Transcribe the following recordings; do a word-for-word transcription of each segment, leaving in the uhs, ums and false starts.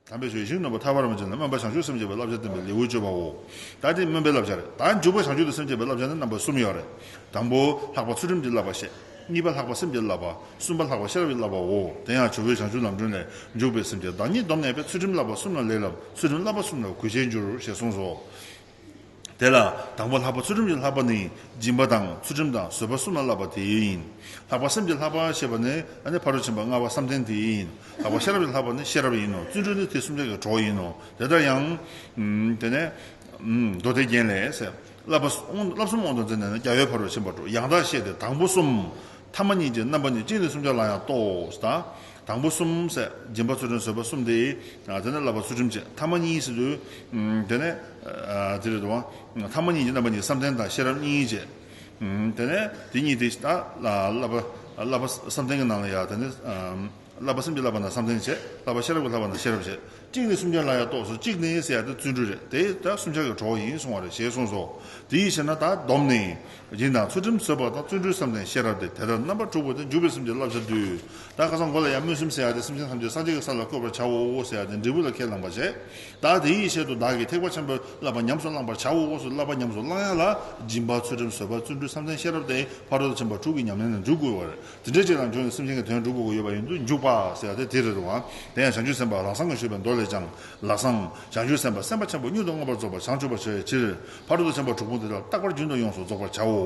དམ་པའི་ཆོས་ཡིད་བཞིན་ནོར་བུ་ཐར་པར་བྱེད་ན། སྨོན་པ་བྱང་ཆུབ་སེམས་བསྐྱེད་པའི་བསླབ་བྱ་བསྟན་པའི་ལེའུ་བཅུ་པའོ། ད་དེ་སྨོན་པའི་བསླབ་བྱ་རེད། ད་འཇུག་པ་བྱང་ཆུབ་ཏུ་སེམས་བསྐྱེད་པའི་བསླབ་བྱ་ནི་རྣམ་པ་གསུམ་ཡོད་རེད། དང་པོ་ལྷག་པ་ཚུལ་ཁྲིམས་ཀྱི་བསླབ་པ་བཤད། གཉིས་པ་ལྷག་པ་སེམས་ཀྱི་བསླབ་པ། གསུམ་པ་ལྷག་པ་ཤེས་རབ་ཀྱི་བསླབ་པའོ། དེ་ཡང་ཇོ་བོའི་བྱང་ཆུབ་ལམ་སྒྲོན་ལས། འཇུག་པའི་སེམས་བསྐྱེད་བདག་ཉིད་སྡོམ་གནས་པས། ཚུལ་ཁྲིམས་བསླབ་པ་གསུམ་ལ་ལེགས་བསླབས། ཚུལ་ཁྲིམས་བསླབ་པ་གསུམ་ལ་གུས་ཤིང་འགྱུར། ཞེས་གསུངས་སོ། དེ་ལ་དང་པོ་ལྷག་པ་ཚུལ་ཁྲིམས་ཀྱི་བསླབ་པ་ནི་སྦྱིན་པ་དང་ཚུལ་ཁྲིམས་དང་བཟོད་པ་གསུམ་ལ་བསླབ་པ་དེ་ཡིན། ལྷག་པ་སེམས་ཀྱི་བསླབ་པ་ཞེས་པ་ནི་ཨ་ནི་ཕ་རོལ་ཏུ་ཕྱིན་པ་ལྔ་པ་བསམ་གཏན་དེ་ཡིན། ལྷག་པ་ཤེས་རབ་ཀྱི་བསླབ་པ་ནི་ཤེས་རབ་ཡིན་ནོ། བརྩོན་འགྲུས་ནི་དེ་གསུམ་ཆར་གྱི་གྲོགས་ཡིན་ནོ། དེ་ལྟར་ཡང་། ཨུམ། དེ་ནས། ཨུམ། མདོ་སྡེ་རྒྱན་ལས་ཟེར། བསླབ་པ་གསུམ་དབང་དུ་མཛད་ནས་ནི་རྒྱལ་བའི་ཕ་རོལ་ཏུ་ཕྱིན་པ་དྲུག་ཡང་དག་བཤད་དེ། དང་པོ་གསུམ། ཐ་མ་གཉིས་ཀྱི་རྣམ་པ་གཉིས། གཅིག་ནི་གསུམ་ཆར་ལ་ཡང་རྟོགས། ད། དང་པོ་གསུམ་ཟེར། སྦྱིན་པ་ཚུལ་ཁྲིམས་བཟོད་པ་གསུམ་དེ། ཨ། དེ་ནས་བསླབ་པ་ཚུལ་ཁྲིམས་བྱེད། ཐ་མ་གཉིས་ཟེར་དུས། ཨུམ། དེ་ནས། ཨ། དེ་རེད་དོ། ཐ་མ་གཉིས་ཀྱི་རྣམ་པ་གཉིས་བསམ་གཏན་དང་ཤེས་རབ་གཉིས་བྱེད། ཨུམ། དེ་ནས་དེ་གཉིས་དེ་ད་བསླབ་པ་བསླབ་པ་བསམ་གཏན་གྱི་ནང་ལ་ཡ་དེ་ནས། ཨ། བསླབ་པ་སེམས་ཀྱི་བསླབ་པ་ན་བསམ་གཏན་བྱེད། བསླབ་པ་ཤེས་རབ་ཀྱི་བསླབ་པ་ན་ཤེས་རབ་བྱེད། གཅིག་ནི་གསུམ་ཆར་ལ་ཡང་རྟོགས་སོ། གཅིག་ནི་ཟེར་ཡ་དེ་བརྩོན་འགྲུས་རེད། དེ་ད་གསུམ་ཆར་གྱི་གྲོགས་ཡིན་གསུང་བ་རེད་ཞེས་གསུངས་སོ། དེ་ཡིས་བྱས་ན་ད་སྡོམ་ནི། སྦྱིན་དང་ཚུལ་ཁྲིམས་བཟོད་པ་དང་། བརྩོན་འགྲུས་བསམ་གཏན་ཤེས་རབ་སྟེ། དེ་ལྟར་རྣམ་པ་དྲུག་པོ་དེ་འཇུག་པའི་སེམས་ཀྱི་བསླབ་བྱ་བསྡུས། ད་ཁ་སང་གོང་ལ་ཡང་སྨོན་སེམས་ཟེར་ཡ་དེ་སེམས་ཅན་ཐམས་ཅད་སངས་རྒྱས་ཀྱི་ས་ལ་བཀོད་པར་བྱའོ་ཟེར་ཡ་དེ་འབྲས་བུ་ལ་ཁས་བླངས་པ་བྱས། ད་དེ་ཡིས་ཆེད་དུ་བདག་གིས་ཐེག་པ་ཆེན་པོའི་བསླབ་པ་ཉམས་སུ་བླང་བར་བྱའོ་ཟེར། བསླབ་པ་ཉམས་སུ་བླང་ཡ་ལ་སྦྱིན་པ་ཚུལ་ཁྲིམས་བཟོད་པ་བརྩོན་འགྲུས་བསམ་གཏན་ཤེས་རབ་སྟེ་ཕ་རོལ་ཏུ་ཕྱིན་པ་དྲུག་གི་ཉམས་ལེན་ལ་འཇུག་དགོས་པ་རེད། དེ་འདྲའི་ཕྱིར་ལ་འཇུག་ནས་སེམས་ཅན་གྱི་དོན་སྒྲུབ་དགོས་ཀྱི་ཡོད་པ་ཡིན་དུས་འཇུག་པ་ཟེར་ཡ་དེ་དེ་རེད་འདུག་ཨང་། དེ་ཡང་བྱང་ཆུབ་སེམས་དཔའ་ལམ་སང་གིས་ཞུས་པའི་མདོ་ལས་ཀྱང་། ལམ་སང་བྱང་ཆུབ་སེམས་དཔའ་སེམས་དཔའ་ཆེན་པོ་མྱུར་དུ་མངོན་པར་རྫོགས་པར་བྱང་ཆུབ་པར་བྱ་བའི་ཕྱིར། ཕ་རོལ་ཏུ་ཕྱིན་པ་དྲུག་པོ་འདི་དག་རྟག་པར་རྒྱུན་དུ་ཡོངས་སུ་རྫོགས་པར་བྱའོ།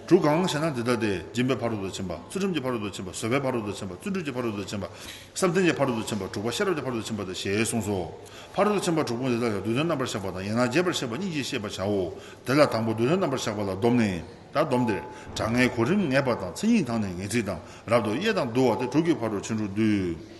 དྲུག་གང་ཞེ་ན། འདི་ལྟ་སྟེ། སྦྱིན་པའི་ཕ་རོལ་ཏུ་ཕྱིན་པ། ཚུལ་ཁྲིམས་ཀྱི་ཕ་རོལ་ཏུ་ཕྱིན་པ། བཟོད་པའི་ཕ་རོལ་ཏུ་ཕྱིན་པ། བརྩོན་འགྲུས་ཀྱི་ཕ་རོལ་ཏུ་ཕྱིན་པ། བསམ་གཏན་གྱི་ཕ་རོལ་ཏུ་ཕྱིན་པ། དྲུག་པ་ཤེས་རབ་ཀྱི་ཕ་རོལ་ཏུ་ཕྱིན་པ་སྟེ་ཞེས་གསུངས་སོ། ཕ་རོལ་ཏུ་ཕྱིན་པ་དྲུག་པོ་འདི་དག་ཀྱང་བསྡུས་དོན་རྣམ་པར་བཞག་པ་དང་། ཡང་ན་རྒྱས་པར་བཤད་པ་གཉིས་ཀྱིས་ཤེས་པར་བྱའོ། དེ་ལ་དང་པོ་བསྡུས་དོན་རྣམ་པར་བཞག་པ་ལ་སྡོམ་ནི། ད་སྡོམ་འདིར། གྲངས་ངེས་གོ་རིམ་ངེས་པ་དང་། མཚན་ཉིད་དང་ནི་ངེས་ཚིག་དང་། རབ་ཏུ་དབྱེ་དང་བསྡུ་བ་སྟེ། དྲུག་གི་ཕ་རོལ་ཕྱིན་དྲུག་བསྡུས།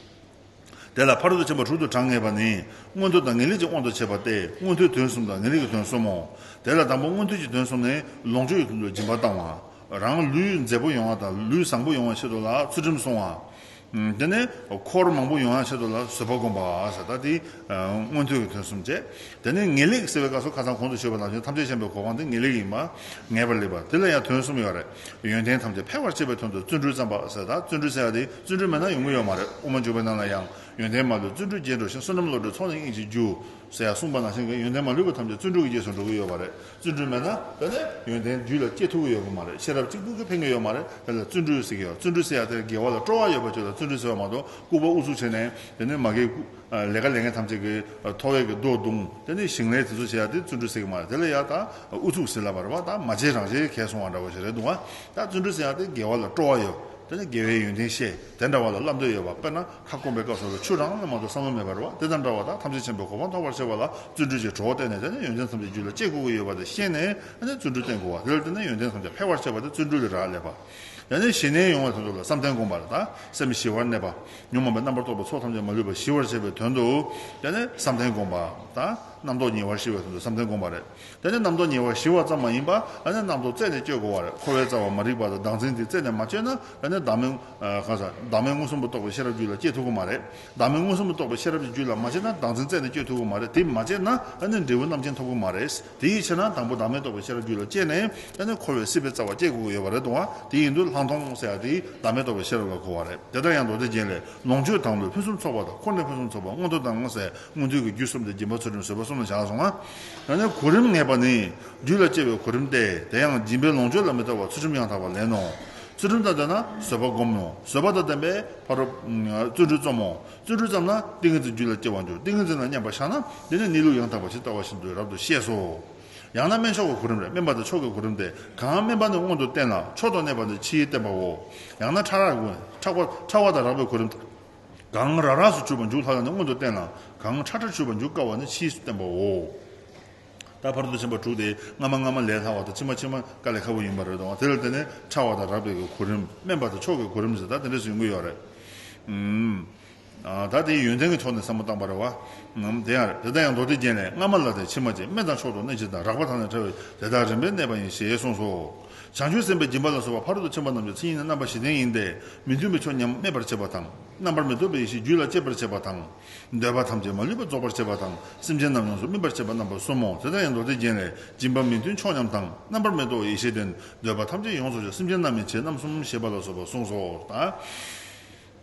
དེ་ལ་ཕ་རོལ་ཏུ་ཕྱིན་པ་དྲུག་ཏུ་གྲངས་ངེས་པ་ནི། མངོན་མཐོ་དང་ངེས་ལེགས་ཀྱི་དབང་དུ་བྱས་པ་སྟེ། མངོན་མཐོའི་དོན་གསུམ་དང་ངེས་ལེགས་ཀྱི་དོན་གསུམ་མོ། དེ་ལ་དང་པོ་མངོན་མཐོའི་དོན་གསུམ་ནི། ལོངས་སྤྱོད་ཀྱི་དོན་དུ་སྦྱིན་པ་བཏང་བ། རང་ལུས་མཛེས་པོ་ཡོང་བ་དང་ལུས་བཟང་པོ་ཡོང་བའི་ཆེད་དུ་ལ་ཚུལ་ཁྲིམས་བསྲུང་བ། དེ་ནས་འཁོར་མང་པོ་ཡོང་བའི་ཆེད་དུ་ལ་བཟོད་པ་བསྒོམ་པ་ཟེར། ད་དེ་མངོན་མཐོའི་དོན་གསུམ་བྱས། དེ་ནས་ངེས་ལེགས་ཟེར་བའི་སྐབས་སུ་ཁ་སང་གོང་དུ་ཞུས་པ་ནང་བཞིན་ཐམས་ཅད་མཁྱེན་པའི་གོ་འཕང་དེ་ངེས་ལེགས་ཡིན་པ། ངེས་པར་ལེགས་པ། དེ་ལ་ཡང་དོན་གསུམ་ཡོད་རེད། ཡོན་ཏན་ཐམས་ཅད་འཕེལ་བར་བྱེད་པའི་དོན་དུ་བརྩོན་འགྲུས་བརྩམས་པ་ཟེར། ད་བརྩོན་འགྲུས་ཟེར་ཡ་དེ་བརྩོན་འགྲུས་མེད་ན་ཡོང་གི་ཡོད་མ་རེད། དབུ་མ་འཇུག་པའི་ནང་ལ་ཡང་། ཡོན་ཏན་མ་ལུས་བརྩོན་འགྲུས་རྒྱས་འགྲོ་ཞིང་། བསོད་ནམས་བློ་གྲོས་ཚོགས་ནི་དབྱིངས་ཀྱི་རྒྱུ། ཟེར་ཡ་གསུངས་པ་ནང་བཞིན་གྱི་ཡོན་ཏན་མ་ལུས་པ་ཐམས་ཅད་བརྩོན་འགྲུས་ཀྱི་རྗེས་སུ་འགྲོ་གི་ཡོད་པ་རེད། བརྩོན་འགྲུས་མེད་ན་དེ་ནས་ཡོན་ཏན་རྒྱུད་ལ་སྐྱེ་ཐུབ་ཀྱི་ཡོད་པ་མ་རེད། ཤེས་རབ་གཅིག་པུ་གིས་ཕན་གྱི་ཡོད་མ་རེད། དེ་ལ་བརྩོན་འགྲུས་ཟེར་གྱི་ཡོད། བརྩོན་འགྲུས་ཟེར་ཡ་དེ་དགེ་བ་ལ་སྤྲོ་བ་ཡོད་པ་ཅིག་ལ་བརྩོན་འགྲུས་ཟེར་བ་མ་གཏོགས། ལྐུགས་པ་ཨུ་ཚུགས་བྱས་ནས་དེ་ནས་མ་གི་ལས་ཀ་ལས་མཁན་ཐམས་ཅད་ཀྱིས་ཐོ་བས་ཀྱི་རྡོ་བརྡུངས། དེ་ནས་ཞིང་ལས་དེ་ཚོ་བྱེད་ཡ་དེ་བརྩོན་འགྲུས་ཟེར་གྱི་མ་རེད། དེ་ལ་ཡ་ད་ཨུ་ཚུགས་ཟེར་ལབ་པ་རེད་པ། ད་མ་བྱས་རང་བྱས་གལ་སོང་བ་འདྲ་བོ་ཞིག་རེད་འདུག་བ། ད་བརྩོན་འགྲུས་ཟེར་ཡ་དེ་དགེ་བ་ལ་སྤྲོ་བ་ཡོད། དེ་ནི་དགེ་བའི་ཡོན་ཏན་ཤེས། དེ་འདྲ་བ་ལ་བསླབ་འདོད་ཡོད་པ། དཔེར་ན་ཁ་སྐོམ་པའི་སྐབས་སུ་ལ་ཆུ་རང་ལ་མ་གཏོགས་བསམ་བློ་མེད་པ་རེད་བ། དེ་དང་འདྲ་བ་དང་ཐམས་ཅད་མཁྱེན་པའི་གོ་འཕང་ཐོབ་པར་བྱེད་པ་ལ་བརྩོན་འགྲུས་ཀྱི་གྲོགས་བསྟེན་ནས། དེ་ནི་ཡོན་ཏན་ཐམས་ཅད་རྒྱུད་ལ་སྐྱེ་དགོས་ཀྱི་ཡོད་པ་དེ་ཤེས་ནས། དེ་ནི་བརྩོན་འགྲུས་བསྟེན་དགོས་པ། དེ་ལ་བརྟེན་ནས་ཡོན་ཏན་ཐམས་ཅད་འཕེལ་བར་བྱེད་པ་དེ་བརྩོན་འགྲུས་ལ་རག་ལས་པ། དེ་ནི་ཞི་གནས་ཡོང་བའི་དོན་དུ་ལ་བསམ་གཏན་བསྒོམ་པ་རེད། ད་སེམས་ཞི་བར་གནས་པ། ཉོན་མོངས་པའི་རྣམ་པར་རྟོག་པའི་ཚོགས་ཐམས་ཅད་མ་ལུས་པ་ཞི་བར་བྱེད་པའི་དོན་དུ། དེ་ནི་བསམ་གཏན་བསྒོམ་པ། ད་རྣམ་རྟོག་ཉེ་བར་ཞི་བའི་དོན་དུ་བསམ་གཏན་བསྒོམ་པ་རེད། དེ་ནས་རྣམ་རྟོག་ཉེ་བར་ཞི་བ་ཙམ་མ་ཡིན་པ། ཨ་ནི་རྣམ་རྟོག་རྩད་ནས་གཅོད་དགོས་པ་རེད། འཁོར་བའི་རྩ་བ་མ་རིག་པ་དང་བདག་འཛིན་དེ་རྩད་ནས་མ་གཅོད་ན། ཨ་ནི་བདག་མེད། ཨ། གང་ཟག་བདག་མེད་མངོན་སུམ་དུ་རྟོགས་པའི་ཤེས་རབ་རྒྱུད་ལ་སྐྱེ་ཐུབ་ཀྱི་མ་རེད། བདག་མེད་མངོན་སུམ་དུ་རྟོགས་པའི་ཤེས་རབ་ཀྱི་རྒྱུད་ལ་མ་སྐྱེས་ན་བདག་འཛིན་རྩད་ནས་གཅོད་ཐུབ་ཀྱི་མ་རེད། དེ་མ་སྐྱེས་ན་ཨ་ནི་འབྲས་བུ་རྣམ་མཁྱེན་ཐོབ་ཀྱི་མ་རེད། དེ་ཡི་ཕྱིར་ན་དང་པོ་བདག་མེད་རྟོགས་པའི་ཤེས་རབ་རྒྱུད་ལ་སྐྱེས་ནས། ཨ་ནི་འཁོར་བའི་སྲིད་པའི་རྩ་བ་བཅད་དགོས་ཀྱི་ཡོད་པ་རེད་འདུག་བ། དེ་ཡིན་དུས་ལྷག་མཐོང་ཟེར་ཡ་དེ་བདག་མེད་རྟོགས་པའི་ཤེས་རབ་ལ་གོ་བ་རེད། དེ་ལྟར་ཡང་མདོ་སྡེ་རྒྱན་ལས། ལོངས་སྤྱོད་དང་ལུས་ཕུན་སུམ་ཚོགས་པ་དང་། འཁོར་འདས་ཕུན་སུམ་ཚོགས་པ་མངོན་མཐོ་དང་ཟེར། མངོན་མཐོའི་རྒྱུ་གསུམ་དེ་སྦྱིན་པ་ཚུལ་ཁྲིམས་བཟོད་པ་གསུམ་ལ་བཞག་སོང་ང་། ཡང་ན་གོ་རིམ་ངེས་པ་ནི། རྒྱུད་ལ་སྐྱེ་བའི་གོ་རིམ་སྟེ། དེ་ཡང་སྦྱིན་པའི་ལོངས་སྤྱོད་ལ་མི་ལྟ་བར་ཚུལ་ཁྲིམས་ཡང་དག་པ་ལེན་ནོ། ཚུལ་ཁྲིམས་དང་ལྡན་ན་བཟོད་པ་བསྒོམ་ནོ། བཟོད་པ་དང་ལྡན་པས་ཕ་རོལ། བརྩོན་འགྲུས་རྩོམ་མོ། བརྩོན་འགྲུས་བརྩམས་ན་ཏིང་ངེ་འཛིན་རྒྱུད་ལ་སྐྱེ་བར་འགྱུར། ཏིང་ངེ་འཛིན་ལ་མཉམ་པར་བཞག་ན། དེ་ནི་གནས་ལུགས་ཡང་དག་པ་ཇི་ལྟ་བ་བཞིན་དུ་རབ་ཏུ་ཤེས་སོ། ཡང་ན་དམན་མཆོག་གི་གོ་རིམ་རེད། དམན་པ་དང་མཆོག་གི་གོ་རིམ་སྟེ། གང་དམན་པ་ནི་སྔོན་དུ་བསྟན་ལ། མཆོག་དང་གནས་པ་ནི་ཕྱིས་བསྟན་པའོ། ཡང་ན་ཕྲ་རགས་ཀྱི། ཕྲ་བ། ཕྲ་བ་དང་རགས་པའི་གོ་རིམ། གང་རང་རང་སུ་གྱུར་པར་འཇུག་སླ་བ་ནི་སྔོན་དུ་བསྟན་ལ། གང་ཕྲ་ཕྲར་གྱུར་པར་འཇུག་དཀའ་བ་ནི་ཕྱིས་སུ་བསྟན་པའོ། ད་ཕ་རོལ་ཏུ་ཕྱིན་པ་དྲུག་དེ་སྔ་མ་སྔ་མ་ལས་སླ་བ་དང་ཕྱི་མ་ཕྱི་མ་དཀའ་ལས་ཁག་པོ་ཡིན་པ་རེད་དང་། དེ་ལ་བརྟེན་ནས་ཕྲ་བ་དང་རགས་པའི་གོ་རིམ། དམན་པ་དང་མཆོག་གི་གོ་རིམ་ཟེར། ད་དེ་འདྲ་ཞིག་ཡོང་གི་ཡོད་རེད། ཨུམ། ཨ། ད་དེ་ཡོན་ཏན་གྱི་ཕྱོགས་ནས་བསམ་བློ་བཏང་པ་རེད་བ། ཨུམ། དེ་ཡང་རེད། དེ་ལྟར་ཡང་མདོ་སྡེ་རྒྱན་ལས། སྔ་མ་ལ་དང་ཕྱི་མ་བཅས། དམན་དང་མཆོག་ཏུ་གནས་ཕྱིར་དང་། རགས་པ་དག་ནི་ཕྲ་བས་དེ་དག་རིམ་པས་གནས་པ་ཡིན། ཞེས་གསུངས་སོ། བྱང་ཆུབ་སེམས་དཔའི་སྦྱིན་པ་ལ་སོགས་པ་ཕ་རོལ་ཏུ་ཕྱིན་པ་རྣམས་ཀྱི་མཚན་ཉིད་ནི་རྣམ་པ་བཞི་ལྡན་ཡིན་ཏེ། མི་མཐུན་པའི་ཕྱོགས་མཉམ་སྨད་པར་བྱེད་པ་དང་། རྣམ་པར་མི་རྟོག་པའི་ཡེ་ཤེས་རྒྱུད་ལ་སྐྱེད་པར་བྱེད་པ་དང་། འདོད་པ་ཐམས་ཅད་མ་ལུས་པ་རྫོགས་པར་བྱེད་པ་དང་། སེམས་ཅན་རྣམས་ཡོངས་སུ་སྨིན་པར་བྱེད་པ་རྣམ་པ་གསུམ་མོ། དེ་ལྟར་ཡང་མདོ་སྡེ་རྒྱན་ལས། སྦྱིན་པ་མི་མཐུན་ཕྱོགས་མཉམ་དང་། རྣམ་པར་མི་རྟོག་པའི་ཡེ་ཤེས་ལྡན། འདོད་པ་ཐམས་ཅད་ཡོངས་སུ་གཅོད། སེམས་ཅན་རྣམ་སྨིན་བྱེད། རྣམ་གསུམ་ཞེས་པ་ལ་སོགས་པ་གསུངས་སོ། ད།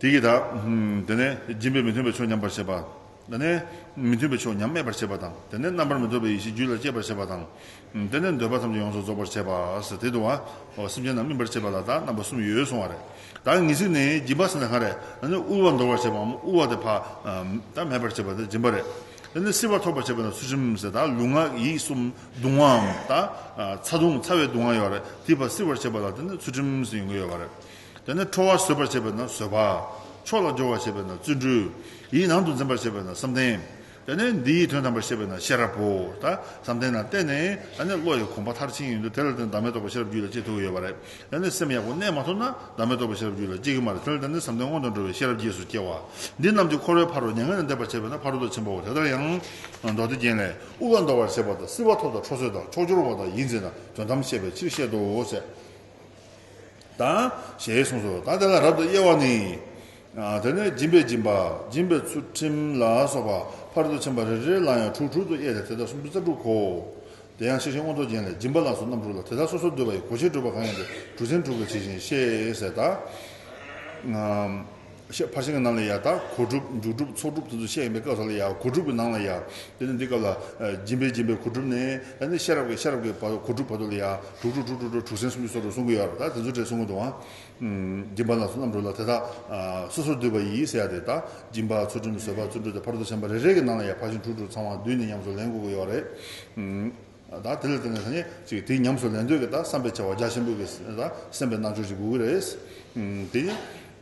དེ་གི་ད། ཨུམ། དེ་ནས་སྦྱིན་པའི་མི་མཐུན་པའི་ཕྱོགས་མཉམ་པར་བྱེད་པ། དེ་ནས་མི་མཐུན་པའི་ཕྱོགས་ཉམས་སྨད་པར་བྱེད་པ་དང་། དེ་ནས་རྣམ་པར་མི་རྟོག་པའི་ཡེ་ཤེས་རྒྱུད་ལ་སྐྱེད་པར་བྱེད་པ་དང་། དེ་ནས་འདོད་པ་ཐམས་ཅད་ཡོངས་སུ་རྫོགས་པར་བྱེད་པ་ཟེར་དེ་འདུག་བ། འོ་སེམས་ཅན་རྣམས་སྨིན་པར་བྱེད་པ་ལ་ད་རྣམ་པ་གསུམ་ཡོད་གསུང་བ་རེད། ད་ངེས་ཚིག་ནི་སྦྱིན་པ་ཟེར་ན་གང་རེད། དེ་ནས་དབུལ་བ་འདོར་བར་བྱེད་པའམ་དབུལ་བ་དེ་ཕར་ད་མེད་པར་བྱེད་པ་དེ་སྦྱིན་པ་རེད། དེ་ནས་བསིལ་བ་ཐོབ་པར་བྱེད་པ་ན་ཚུལ་ཁྲིམས་ཟེར། ད་ལུས་ངག་ཡིད་གསུམ་གདུང་བའམ་ད་ཚ་གདུང་ཚ་བའི་གདུང་བ་ཡོད་རེད། དེ་ཕར་བསིལ་བར་བྱེད་པ་ལ་དེ་ནས་ཚུལ་ཁྲིམས་ཟེར་ཡོང་གི་ཡོད་པ་རེད། དེ་ནས་ཁྲོ་བ་བཟོད་པར་བྱེད་པས་ན་བཟོད་པ། མཆོག་ལ་སྦྱོར་བར་བྱེད་པས་ན་བརྩོན་འགྲུས། ཡིད་ནང་དུ་འཛིན་པར་བྱེད་པས་ན་བསམ་གཏན། དེ་ནས་འདི་ཡི་དོན་དམ་པར་ཤེས་པས་ན་ཤེས་རབ་བོ། ད་བསམ་གཏན་ལ་བརྟེན་ནས་ཨ་ནི་བློ་ཡི་གོམས་པ་མཐར་ཕྱིན་ཡིན་དུས་དེ་ལ་བརྟེན་བདག་མེད་རྟོགས་པའི་ཤེས་རབ་རྒྱུད་ལ་སྐྱེ་ཐུབ་ཀྱི་ཡོད་པ་རེད། དེ་ནས་སེམས་ཡག་པོ་གནས་མ་ཐུབ་ན་བདག་མེད་རྟོགས་པའི་ཤེས་རབ་རྒྱུད་ལ་སྐྱེ་གི་མ་རེད། དེ་ལ་བརྟེན་ནས་བསམ་གཏན་སྔོན་དུ་འགྲོ་བའི་ཤེས་རབ་རྗེས་སུ་སྐྱེ་བ། འདི་རྣམས་ཀྱི་འཁོར་བའི་ཕ་རོལ་མྱ་ངན་ལས་འདས་པར་བྱེད་པས་ན་ཕ་རོལ་ཏུ་ཕྱིན་པའོ། དེ་ལྟར་ཡང་མདོ་སྡེ་རྒྱན་ལས། དབུལ་བ་འདོར་བར་བྱེད་པ་དང་། བསིལ་བ་ཐོབ་དང་། ཁྲོ་བཟོད་དང་། ཕྱོགས་སྦྱོར་བ་དང་། ཡིད་འཛིན་དང་། དོན་དམ་ཤེས་པའི་ཕྱིར་བཤད་དོ་ཞེས། ད་ཞེས་གསུངས་སོ། ད་དེ་ལ་རབ་ཏུ་དབྱེ་བ་ནི། ཨ་དེ་ནས་སྦྱིན་པས་སྦྱིན་པ། སྦྱིན་པའི་ཚུལ་ཁྲིམས་ལ་སོགས་པ་ཕ་རོལ་ཏུ་ཕྱིན་པ་རེ་རེ་ལ་ཡང་དྲུག་དྲུག་ཏུ་དབྱེ་སྟེ། དེ་དག་སུམ་ཅུ་རྩ་དྲུག་གོ། དེ་ཡང་ཤེར་ཕྱིན་མངོན་རྟོགས་རྒྱན་ལས། སྦྱིན་པ་ལ་སོགས་རྣམ་དྲུག་ལ། དེ་དག་སོ་སོར་བསྡུས་པ་ཡི། གོ་ཆེན་དྲུག་པ་གང་ཡིན་ཏེ། དྲུག་ཚན་དྲུག་གི་ཇི་བཞིན་ཤེས་ཟེར། ད་ཕར་ཕྱིན་གྱི་ནང་ལ་ཡང་ད་གོ་སྒྲུབ་མཇུག་སྒྲུབ་ཚོགས་སྒྲུབ་དེ་ཚོ་བཤད་ཡིན་པའི་སྐབས་སུ་ལ་ཡང་གོ་སྒྲུབ་ཀྱི་ནང་ལ་ཡང་དེ་ནི་འདི་སྐབས་ལ་སྦྱིན་པས་སྦྱིན་པའི་གོ་སྒྲུབ་ནས། ཨ་ནི་ཤེས་རབ་ཀྱི་ཤེས་རབ་ཀྱི་བར་གོ་སྒྲུབ་བར་དུ་ལ་ཡང་དྲུག་དྲུག་དྲུག་དྲུག་དྲུག་དྲུག་ཚན་སུམ་ཅུ་སོ་དྲུག་གསུང་གི་ཡོད་རེད། ད་དེ་ཚོ་གྲས་གསུང་གི་འདུག་ཨ། སྦྱིན་པ་ལ་སོགས་རྣམ་དྲུག་ལ། དེ་དག་སོ་སོར་བསྡུས་པ་ཡིས་ཟེར་ཡ་དེ། ད་སྦྱིན་པ། ཚུལ་ཁྲིམས། བཟོད་པ། བརྩོན་འགྲུས་དང་ཕ་རོལ་ཏུ་ཕྱིན་པ་རེ་རེ་གི་ནང་ལ་ཡང་ཕར་ཕྱིན་དྲུག་དྲུག་ཚང་བ་བསྡུས་ནས་ཉམས་སུ་ལེན་དགོས་ཀྱི་ཡོད་རེད། ད་དེ་ལ་བརྟེན་ནས་ད་ནི་ཅིག་དེ་ཉམས་སུ་ལེན་འདོད་ཀྱི་ད་བསམ་པའི་བྱ་བ་རྒྱ་ཆེན་པོ་གི་ད་སེམས་པའི་རྣལ་འབྱོར་ཞིག་དགོས་ཀྱི་རེད། དེ་ནི་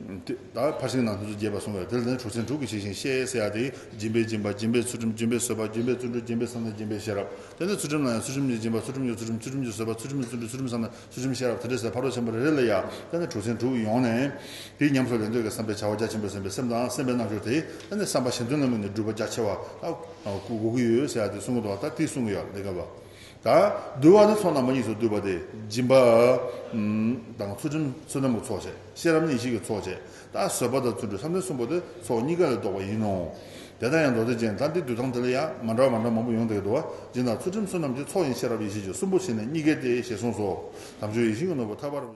ད་ཕར་ཕྱིན་ནང་དུ་རྒྱས་པ་གསུངས་པས། དེ་ལ་ནི་དྲུག་ཚན་དྲུག་གི་ཇི་བཞིན་ཤེས་ཟེར་ཡ་དེ། སྦྱིན་པས་སྦྱིན་པ། སྦྱིན་པའི་ཚུལ་ཁྲིམས། སྦྱིན་པས་བཟོད་པ། སྦྱིན་པའི་བརྩོན་འགྲུས། སྦྱིན་པས་བསམ་གཏན། སྦྱིན་པས་ཤེས་རབ། དེ་ནས་ཚུལ་ཁྲིམས་ལ་ཡང་ཚུལ་ཁྲིམས་ཀྱི་སྦྱིན་པ། ཚུལ་ཁྲིམས་ཀྱི་བརྩོན་འགྲུས། ཚུལ་ཁྲིམས་ཀྱི་བཟོད་པ། ཚུལ་ཁྲིམས་ཀྱི་བརྩོན་འགྲུས། ཚུལ་ཁྲིམས་ཀྱི་བསམ་གཏན། ཚུལ་ཁྲིམས་ཤེས་རབ། དེ་འདྲ་ཟེར་ཕ་རོལ་ཏུ་ཕྱིན་པ་རེ་རེ་ལ་ཡང་དེ་ནས་དྲུག་ཚན་དྲུག་ཡོང་ནས། དེ་ཉམས་སུ་ལེན་འདོད་ཀྱི་བསམ་པའི་བྱ་བ་རྒྱ་ཆེན་པོའི་སེམས་པའི་སེམས་དང་སེམས་པའི་རྣལ་འབྱོར་དེ། དེ་ནས་བསམ་པ་གཞན་དོན་ལ་དམིགས་ནས་སྒྲུབ་པ་རྒྱ་ཆེ་བ་ད་དགོས་ཀྱི་ཡོད་ཟེར་ཡ་དེ་གསུང་གི་འདུག་ད་དེ་གསུང་གི་ཡོད་རེད། དེ་སྐབས་ལ་ད་འདུལ་བ་ནི་ཚོགས་རྣམ་པ་གཉིས་སུ་འདུས་པ་སྟེ། སྦྱིན་པ་དང་ཚུལ་ཁྲིམས་བསོད་ནམས་ཀྱི་ཚོགས་བྱས། ཤེས་རབ་ནི་ཡེ་ཤེས་ཀྱི་ཚོགས་བྱས། ད་བཟོད་པ་དང་བརྩོན་འགྲུས་བསམ་གཏན་གསུམ་པོ་དེ་ཚོགས་གཉིས་ཀ་ལས་ལྡོག་པ་ཡིན་ནོ། དེ་ལྟར་ཡང་མདོ་སྡེ་རྒྱན། ད་འདི་འདུལ་སྟངས་དེ་ལ་ཡང་མ་འདྲ་བ་མ་འདྲ་མང་པོ་ཡོང་བསྡད་ཀྱི་འདུག་བ། སྦྱིན་དང་ཚུལ་ཁྲིམས་བསོད་ནམས་ཀྱི་ཚོགས་ཡིན། ཤེས་རབ་ཡེ་ཤེས་ཀྱི་གསུམ་པོ་བྱས་ནས་གཉིས་ཀའི་སྟེ་ཞེས་གསུངས་སོ། དམ་ཆོས་ཡིད་བཞིན་གྱི་ནོར་བུ་ཐར་པ་རབ།